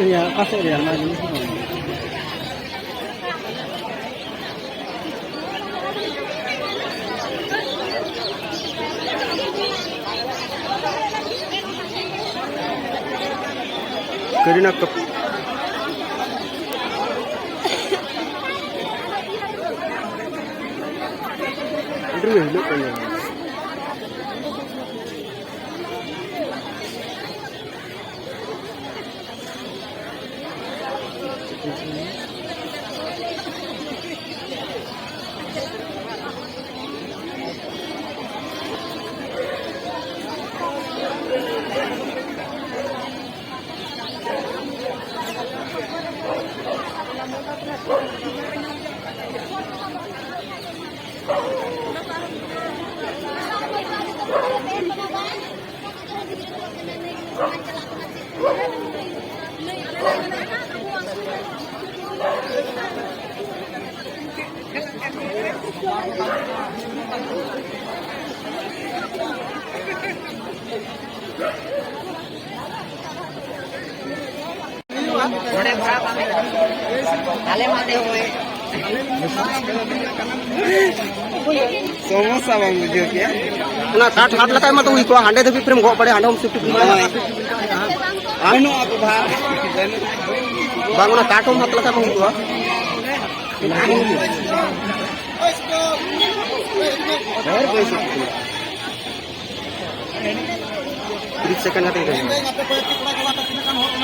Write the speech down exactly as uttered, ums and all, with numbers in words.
ᱨᱮᱭᱟᱜ, ᱚᱠᱟ ᱥᱮᱫ ᱨᱮᱭᱟᱜ ᱱᱚᱣᱟ ᱡᱤᱱᱤᱥ ᱫᱚ? ᱠᱟᱨᱤᱱᱟ ᱠᱟᱯᱩᱨ᱾ ᱤᱱᱴᱟᱨᱵᱷᱤᱭᱩ ᱦᱤᱞᱳᱜ ᱠᱟᱱ ᱜᱮᱭᱟ᱾ ᱥᱚᱢᱚᱥᱥᱟ ᱵᱟᱝ ᱵᱩᱡᱷᱟᱹᱣ ᱠᱮᱭᱟ᱾ ᱚᱱᱟ ᱠᱟᱴ ᱦᱟᱴ ᱞᱮᱠᱷᱟᱡ ᱢᱟ ᱛᱚ ᱦᱩᱭ ᱠᱚᱜᱼᱟ, ᱦᱟᱸᱰᱮ ᱫᱷᱟᱹᱵᱤᱡ ᱯᱷᱨᱮᱢ ᱜᱚᱜ ᱵᱟᱲᱟᱭᱟ, ᱦᱟᱸᱰᱮ ᱦᱚᱸᱢ ᱥᱤᱯᱴ ᱠᱚᱜᱼᱟ᱾ ᱵᱟᱹᱱᱩᱜᱼᱟ ᱠᱚ ᱵᱷᱟᱜ᱾ ᱵᱟᱝ, ᱚᱱᱟ ᱠᱟᱴ ᱦᱚᱸᱢ ᱦᱟᱛ ᱞᱮᱠᱷᱟᱡ ᱢᱟ ᱦᱩᱭ ᱠᱚᱜᱼᱟ᱾ ᱛᱤᱨᱤᱥ ᱥᱮᱠᱮᱱᱰ ᱠᱟᱛᱮ ᱤᱧ ᱠᱚᱭᱚᱜ᱾